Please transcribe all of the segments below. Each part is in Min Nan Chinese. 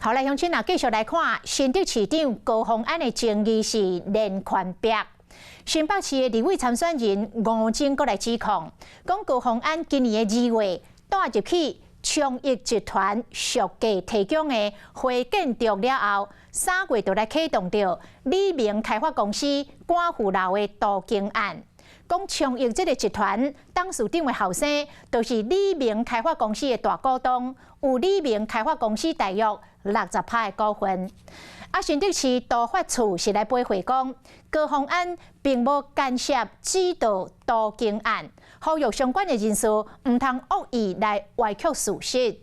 好來，鄉親啊，繼續來看新竹市長高虹安的爭議是連環爆。新北市的立委參選人吳崢閣來指控，講高虹安今年的2月帶入去昌邑集團俗價提供的花建築了後，3月就來啟動著李明開發公司寡婦樓的都更案。講昌邑這个集團董事長的後生，就是李明開發公司的大股東，有李明開發公司大約60趴的股份。啊，新竹市都發處是來回覆講，高虹安並無干涉指導都更案，呼籲相關的人士毋通惡意來歪曲事實。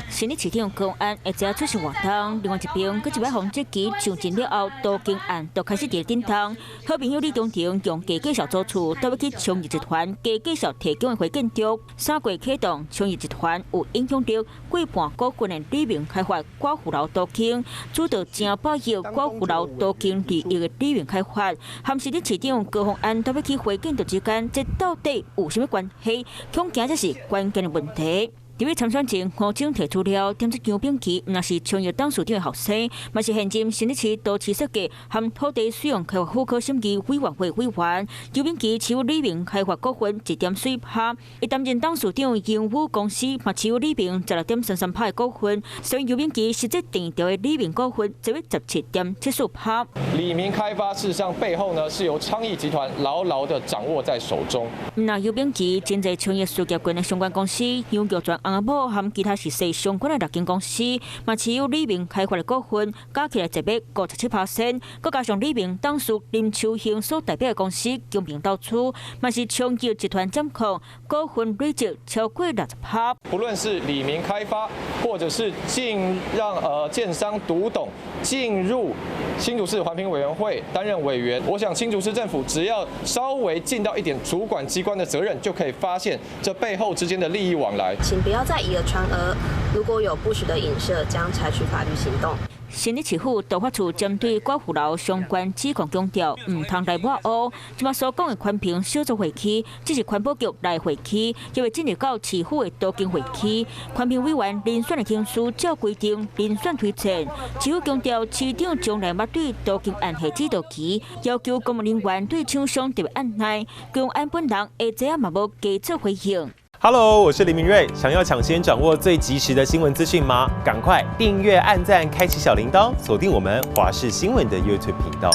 新竹市長高虹安會知出席活動，另外一邊，閣一擺予質疑上陣了後，都更案就開始佇頂頭。好朋友李中庭用假介紹租厝，帶去昌邑集團假介紹提供的花建築，3月啟動昌邑集團有影響力過半股份的李明開發寡婦樓都更，主導成百億寡婦樓都更利益的李明開發，和新竹市長高虹安帶去花建築之間，這到底有啥物關係？恐驚這是關鍵的問題。立委參選人吳崢提出了，點出楊炳基，毋但是昌邑董事長的後生，嘛是現任新竹市都市設計和土地使用開發許可審議委員會委員。楊炳基持有李明開發股份1.四趴，伊擔任董事長榮宇公司嘛持有李明16.33趴的股份，所以楊炳基實際持著的李明股份就為17.74趴。李明開發事實上背後呢，是由昌邑集團牢牢的掌握在手中。那楊炳基真濟昌邑事業群的相關公司，楊玉泉翁仔某和其他實際相關的六間公司，嘛持有李明開發的股份，加起來坐欲57%。閣加上李明董事林秋興所代表的公司公平投資，嘛是昌邑集團掌控，股份累積超過60趴。不論是李明開發，或者是進讓建商獨董進入新竹市環評委員會擔任委員，我想新竹市政府只要稍微盡到一點主管機關的責任，就可以發現這背後之間的利益往來。請不要再以訛傳訛，如果有不實的影射，將採取法律行動。新竹市府都發出針對寡婦樓相關指控強調，毋通來抹烏。這馬所講的環評小組會期，只是環保局來會期，猶未進入到市府的都更會期。環評委員遴選的程序照規定遴選推薦。市府強調，市長從來毋對都更案下指導棋，要求公務人員對廠商特別按捺，高虹安本人下這嘛無加做回應。 Hello，我是林明瑞。想要搶先掌握最及時的新聞資訊嗎？趕快訂閱、按讚、開啟小鈴鐺，鎖定我們華視新聞的 YouTube 頻道。